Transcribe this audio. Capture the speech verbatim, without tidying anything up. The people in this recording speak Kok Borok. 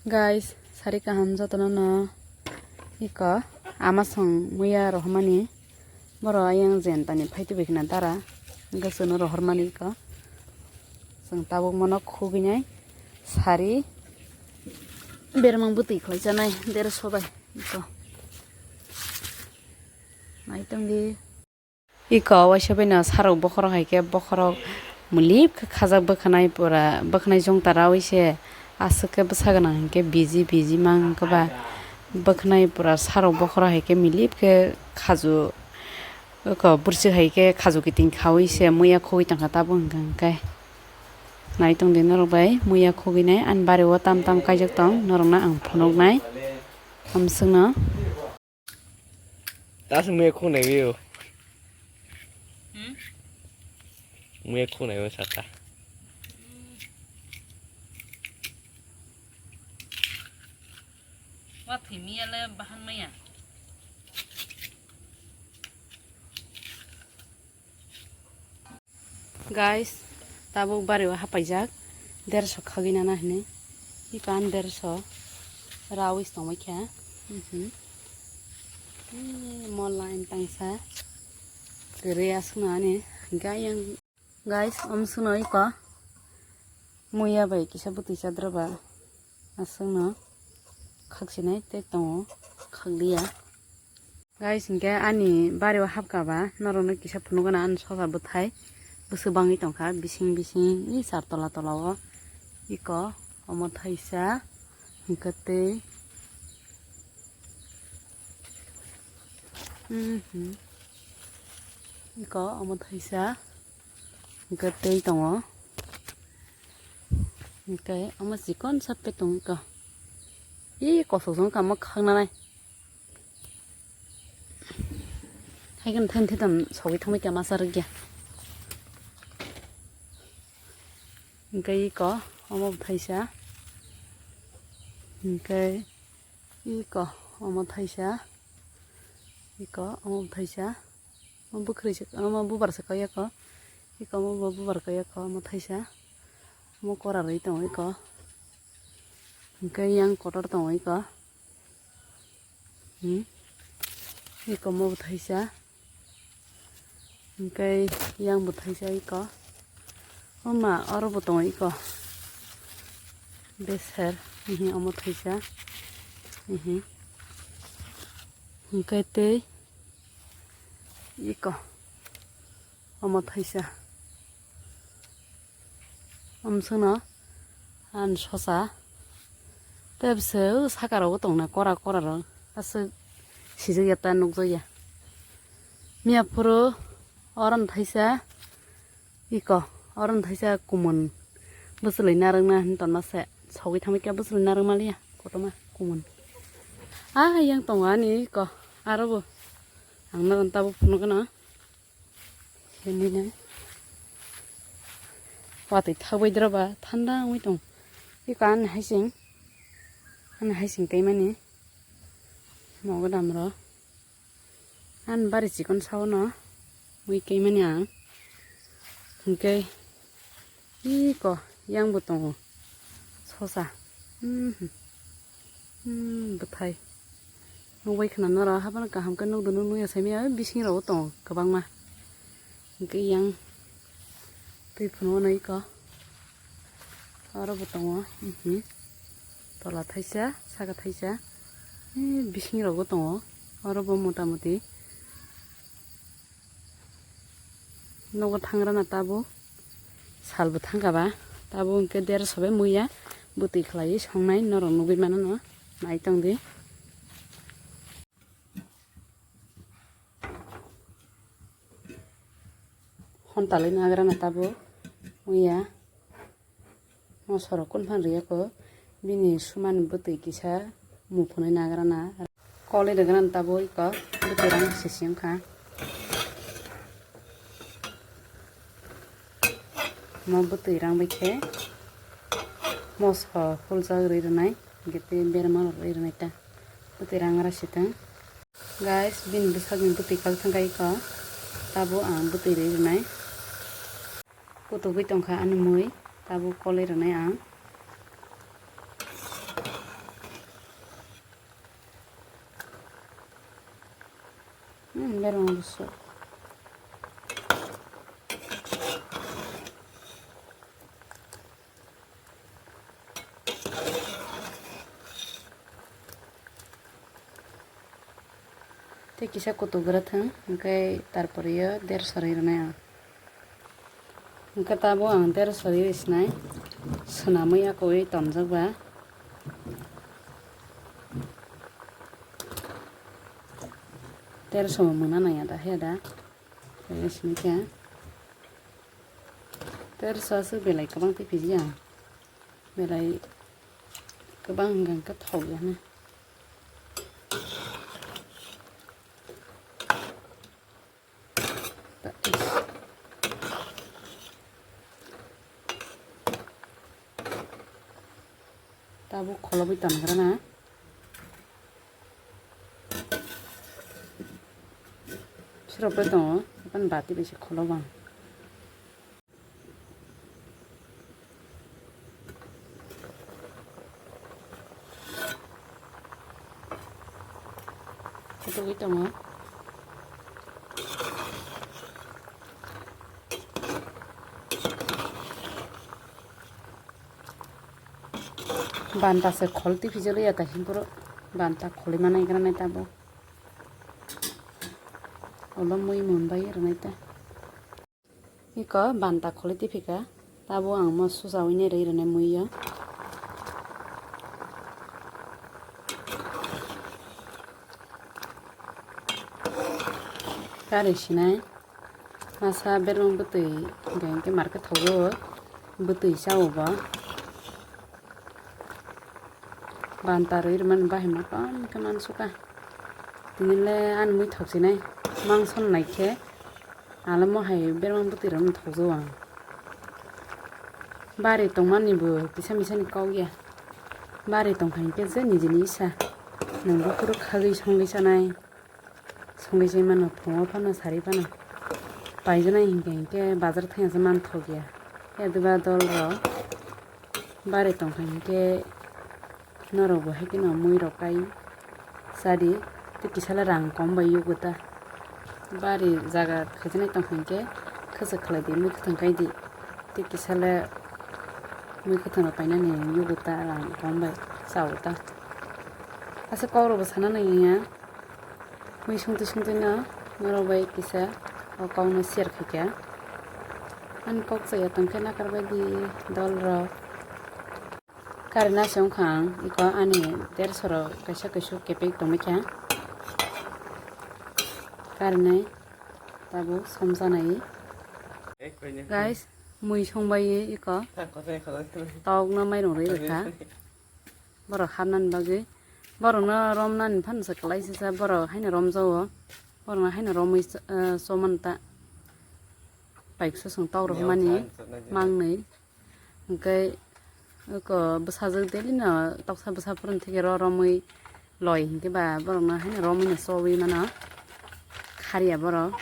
Guys, sari kaham jotono no iko ama song muya rohormani borok ayang jentani phaitwi bai khna dara hwnkhe chwngno rohormani iko chwng tabuk mono khugwinai sari bermang bwtwi khlai chanai dersho bai iko naitongdi. Iko waisa baino sarok bokhorok hai khe bokhorok mulip khe khajak bwkhanai pura bwkhanai jongtara waise aswk khe bwsa gwnang hinkhe biji biji mang khe ba bwkhanai pura sarok bokhorok hai khe milip khe khaju oko bwrchwk hai khe khaju kiting khaui se muya khugui tongkha tabuk hwnkhe hwnkhe naitongdi norok bai muya khugui nai ani bari o tam tam kaijak tong norok no ang phunuk nai amswkno. Taswk muya khunai bio. Hmm? Muya khunai o sata. Wa thwi miya le bahang maya. Guys, tabuk bari o hapaijak derso khagwi nana hinwi. Ipan derso rawi tongwi kha. Mhm. Ee, mo line tangsa kwrwi aswkno ani gayang. Guys, omswkno iko muya bai kisa bwtwi chadra ba aswkno khakchinai tei tongo khakliya. Guys, hinkhe ani bari o hapkha ba norokno kisa phunukgana ani sosa bwthai bwswk bangwi tongkha bising bising i char tola tola o iko omo thaisa hinkhe tei mhm iko omo thaisa hinkhe tei tongo hinkhe omo chikon sape tong iko i kosok jong kamo khaknanai. Hai kheno thaini thaitam sogwi thangbai kha masa rwkya. Hinkhe iko omo bo thaisa. Hinkhe iko omo thaisa. Iko omo bo thaisa. Omo bwkhwrwi se, omo bubar se kaiya ko. Iko omo bo bubar kaiya ko, omo thaisa. Omo kora rwi tongo iko. Hinkhe yang kotor tongo iko. Hmm. Iko omo bo thaisa. Hinkhe yang bo thaisa iko. Oma oro bo tongo iko. Beser. Hihi omo thaisa. Hihi. Hinkhe tei iko. Omo thaisa. Omswkno ani sosa tei bwswk saka rogo tongna kora kora rok aswk sijak ya ta nukjak ya. Miya phuru oro ni thaisa iko oro ni thaisa kumun bwchwlwi narwkna hinwi tonma se sogwi thangbai khe bwchwlwi narwkma liya kotorma kumun. Ah yang tongo ani iko aro bo ang norok tabuk phunukgwno. Hinwi watwi thagbai dra ba thanda wngwi tong. Iko ani haising ani haising kaimani mogodam rok ani bari chikon saono wi kaimani ang hinkhe iko yang bo tongo sosa. Mhm. Hmm, bwthai. Nukbai khwna norok haphano kaham khe nukdo nuk nukya saimanya bising rogo tongo kwbangma. Hinkhe yang twi phunukno iko. Oro bo tongo. Mhm. Tola thaisa, saka thaisa. Eh, bising rogo tongo. Oro bo mota moti. Nogo thangrana tabuk salbo thangkha ba tabuk hinkhe derso bai muya bwtwi khlaiwi songnai norok nugwi mano no naitongdi. Hontalwi nagrana tabuk muya. Mosorok kunphang riyakho bini sumani bwtwi kisa muphunwi nagrana. Kolwi rwgwna tabuk iko bwtwi rang sisi wngkha. Mo bwtwi rang bai khe moso huljak rwi rwnai, hinkhe tei berma rok rwi rwnai ta. Bwtwi rang ra sitwng. Guys, bini bwsakni bwtwi kal thangkha iko. Tabuk ang bwtwi rwi rwnai. Kutugwi tongkha ani mui, tabuk kolwi rwnai ang. Berma busu. Tei kisa kutugra thwng, hwnkhe tarpore yo derso rwi rwnai ang. Hwnkhe tabuk ang derso rwi rwsinai, swnamwi akowi tonjak ba. Derso bo mwnna nangya da, he da? Tei sini khe derso aswk belai kwbang tei phiji ang. Belai kwbang hwnkha hwnkhe thok ya na. Tabuk kholobwi tongra na. Sirok bai tongo, epan bati bai se kholobo ang. Kutugwi tongo. Banta se khol tiphijalo ya ta himphuru banta kholi manai gra nai tabo. Olo mui mun bai rwnai ta. Iko banta kholi tiphika, tabo ang mo susa wine rwi rwnai mui yo. Kari sinai masa bermung bwtwi hwnkhe market thogo, bwtwi chao bo. Banta rwi rwmani bahai ma kom khe mansuka. Tini le ani mui thoksinai mangson naikhe. Alamo hai berma bwtwi rok no thokjao ang. Bari tongmani bo kisa misa ni kok ya. Bari tongkha hinkhe je nijini isa. Nwng buphuru khagwi songwi chanai. Songwi chai mano phungo phano sari phano. Paijaknai hinkhe hinkhe bazar thangya se manthok ya. Yadwba dol rok. Bari tongkha hinkhe norok bo hai kheno mui rok kai chadi tei kisa le rang kom bai yugo ta. Bari jaga khaijaknai tongkha hinkhe khwchwk khlai di, mui kwthwng kai di tei kisa le mui kwthwng rok painani yugo ta, rang kom bai chao ta. Aswk kok rok bo sana nangya. Mui sungtwi sungtwino norok bai kisa o kokno share khaikha. Ani kok chaya tongkhe nakar bai di dol rok. Karina se wngkha ang iko ani derso rok kaisa kaisa kepek tongmikha. Karinai tabuk somjanai. Guys, mui songbai iko tokno mairung rwi rwkha. Borok hapnani bagwi, borokno romnani phano se kwlai sisa, borok haino romjao, borokno haino romwi, eh, chomani ta. Paiksa chwng tok rwmani mangnwi, hwnkhe oko bwsajwk daily no toksa bwsa phuru thikhe ro romwi loi, hinkhe ba borokno haino romwi no chowi mano, kharya borok.